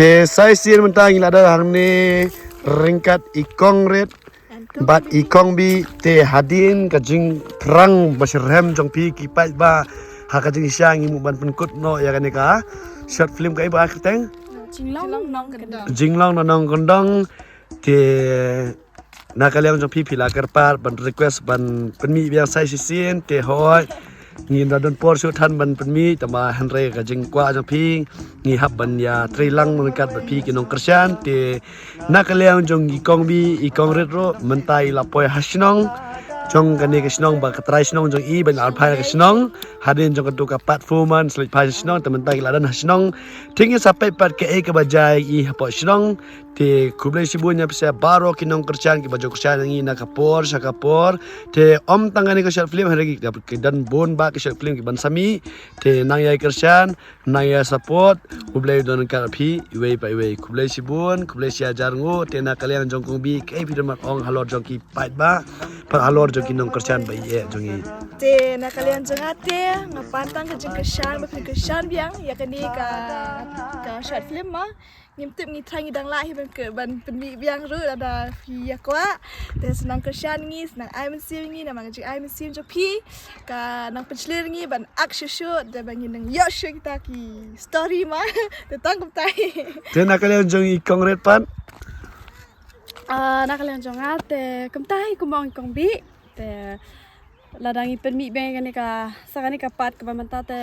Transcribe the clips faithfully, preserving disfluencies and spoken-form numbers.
Te sa shisien mynta ngi la don hangne ryngkat i Kong Rit bad i Kong Bi, te hadien ka jingthrang ba syrhem jong phi ki paidbah ha ka jingshisha ngi mut ban pynkut noh ïa kane ka short film kaei ba kyrteng? Jinglong Nongkyndong. Jinglong Nongkyndong. Te na ka liang jong phi, phi la kyrpad ban request ban pynmih biang sa shisien, te hooid ngin da don por shuh than ban pynmih, tangba hynrei ka jingkwah jong phi ngi hap ban ïa trei lang ryngkat bad phi ki nongkyrshan. Te na ka liang jong i Kong Bi, i Kong Rit ruh mynta i la poi ha shnong jong kane ka shnong ba ka trai shnong jong i, ban alphai ka shnong hadien jong ka tu ka performance leit phai shnong. Te mynta i la don ha shnong, te ngin sa peit pat kaei kaba jia ïa i hapoh shnong. Te khublei shibun ïa phi sa baroh ki nongkyrshan kiba ju kyrshan ïa ngi na ka por sha ka por. Te ym tang kane ka short film, hynrei ki don bun bah ki short film kiban sa mih. Te nang ïai kyrshan, nang ïai support. U Blei un don ryngkat bad phi iwei pa iwei. Khublei shibun, khublei shi hajar nguh. Te na ka liang jong Kong Bi, kaei phi don ban ong halor jong ki paidbah bad halor jong ki nongkyrshan ba ïeit jong ngi? Te na ka liang jong nga te nga pan tang ka jingkyrshan ba phin kyrshan biang ïa kane ka, ka short film mo. Ngim tip, ngi trai ngi dang lah hi ban ke, ban pynmih biang ruh lada phi ïa kwah. Te sa nang kyrshan ngi, sa nang ai mynsiem ngi, namar ka jingai mynsiem jong phi ka nang pynshlur ngi ban ak shuh shuh, te ba ngin nang ïoh shuh kita ki story mo. Te tang kumta hi. Te na ka liang jong i Kong Rit pat? Ah, na ka liang jong nga te kumta hi, kumba ong i Kong Bi. Te lada ngi pynmih biang kane ka, sa kane ka part kaba mynta te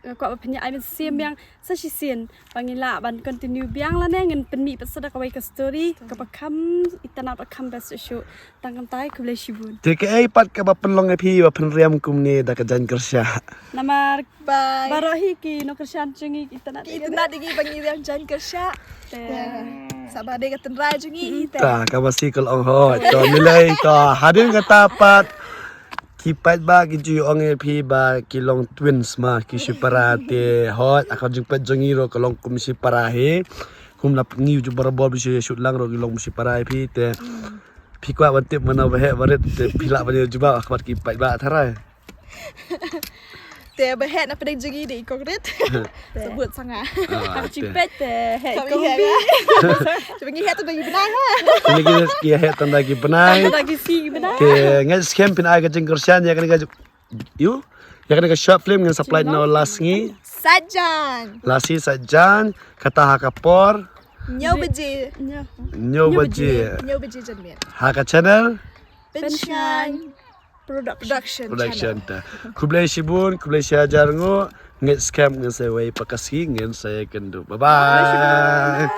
nga kwah ba phin ïa ai mynsiem biang sa shisien ba ngin lah ban continue biang lane ngin pynmih pat sa da kawei ka story kaba kham itynnad bad kham best shuh shuh. Tang kumta hi, khublei shibun. Te kaei pat kaba pynlong ïa phi ba phin riam kumne da ka jaiñ kyrshah? Namar baroh hi ki nongkyrshan jong ngi ki itynnad, ki itynnad ïa ngi ba ngi riam jaiñ kyrshah. Te sa ba dei ka tynrai jong ngi te. Ta kaba shisha ka long, hooid. To, nilai to, hadien kata pat ki paidbah ki ju ong ïa phi ba ki long twins mo, ki shipara. Te hooid, ha ka jingpeit jong ngi ruh ka long kum shipara hi. Kum la ngi ju barabor ba shu ïa shoot lang ruh ki long kum shipara ïa phi te. Phi kwah ban tip mano ba heh ba rit te phi lah ban ïa jubab ha khmat ki paidbah tharai. Te ba heh na pdeng jong ngi dei i Kong Rit. Te bud sa nga. Ah, ha ka jingpeit te heh i Kong Bi. Te ba ngi heh tang da ki bnai ha. Te ngi ki heh tang da ki bnai. Tang da ki sngi ki bnai. Te ngeit skhem phin ai ka jingkyrshan ïa kane ka ju-, ïa kane ka short film ngin sa plie noh la sngi. Saitjaiñ. La sngi Saitjaiñ, kata ha ka por hynñiew baje. Hynñiew baje. Hynñiew baje janmiet. Ha ka channel Pynshngaiñ Production. Production. Te khublei shibun, khublei shi hajar nguh. Ngeit skhem ngin sa ïa wei pat ka sngi, ngin sa ïakynduh. Bye bye.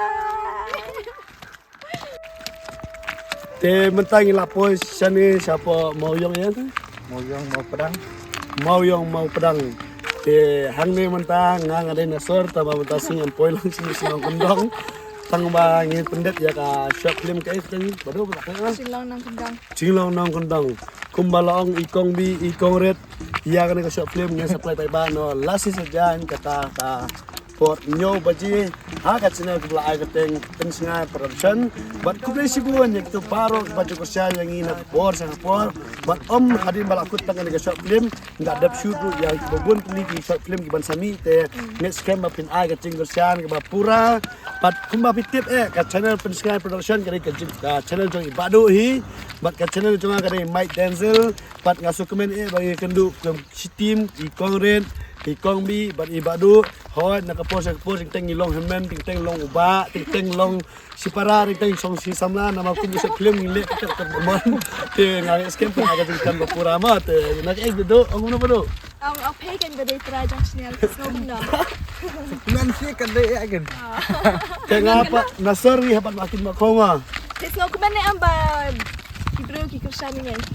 Te mynta ngi la poi shane shapoh Mawïong ïa te? Mawïong Mawpdang. Mawïong Mawpdang. Te hangne mynta nga nga dei Nasor, tangba mynta sngi ngan poi lang sha Nongkyndong. Tangba ngin pyndep ïa ka short film kaei kata, Badu, ba ka Jinglong Nongkyndong. Jinglong Nongkyndong. Kumba la ong i Kong Bi, i Kong Rit, ïa kane ka short film ngin sa plie paidbah noh la sngi Saitjaiñ kata ka por hynñiew baje ha ka channel kaba la ai kyrteng Pynshngaiñ Production. Bad khublei shibun ïa kito baroh kiba ju kyrshan ïa ngi na ka por sha ka por. Bad ym hadien ba la kut tang kane ka short film, ngi la dep shoot ruh ïa kiba bun tylli ki short film kiban sa mih te ngeit skhem ba phin ai ka jingkyrshan kaba pura. Bad kumba phi tip eh, ka channel Pynshngaiñ Production ka dei ka jing, ka channel jong i Badu hi. Bad ka channel jong nga ka dei Mike Denzel. Bad nga sngewkmen eh ba ngi ïakynduh kum shi team, i Kong Rit, i Kong Bi bad i Badu. Hooid, na ka por sha ka por, teng teng ngi long hynmen, teng teng long u bah, teng teng long shipara, teng teng shong shi samla, namar kum ka short film ngi leh kata kata mon. Te nga ngeit skhem phin ai ka jingkyrshan ba pura mo, te na kaei Badu, ong kumno Badu? Ong, ong phi kan ba dei trai jong channel, te sngewbha. Kmen shi kan dei ïa kan. Te nga pat Nasor ngi hap ban makin ma khoma. Te sngewkmen ne em ba ki briew ki kyrshan ïa ngi.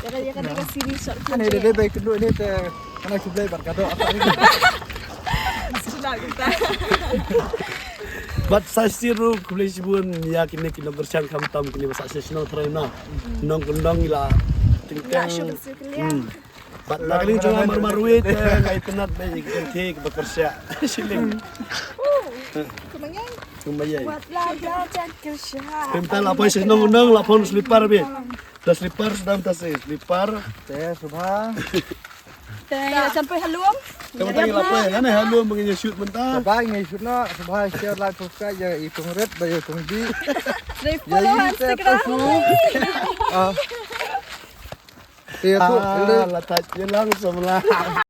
Ïa ka, ïa ka dei ka series short film. Ane dei dei kynduh ne te. Kane khublei bad ka doh ata ni. Sila kita. Bad sa shisien ruh khublei shibun ïa kine ki nongkyrshan khamtam kine ba sa shisien nongtrai na. Nongkyndong ïa la. Teng teng. Bad na ka liang jong nga marwei te nga itynnad ba ïa ki kynthei kiba kyrshan. Shilling. Kumba ïa. Kumba ïa. Wat la bla jan kyrshan. Te mynta la poi sha Nongkyndong la pon slipper bha. Da slipper sdang ta se slipper. Te sngewbha. Te ïa la jan poi ha lum. Te mynta ngi la poi, nangne ha lum ba ngin ïa shoot mynta. Bye, ngi shoot noh. Bye, share, like, subscribe ïa i Tungrit bad ïa i Tungbi. Follow Instagram. Ah. Te ïa tu. Ah, la touch ïa lang samla.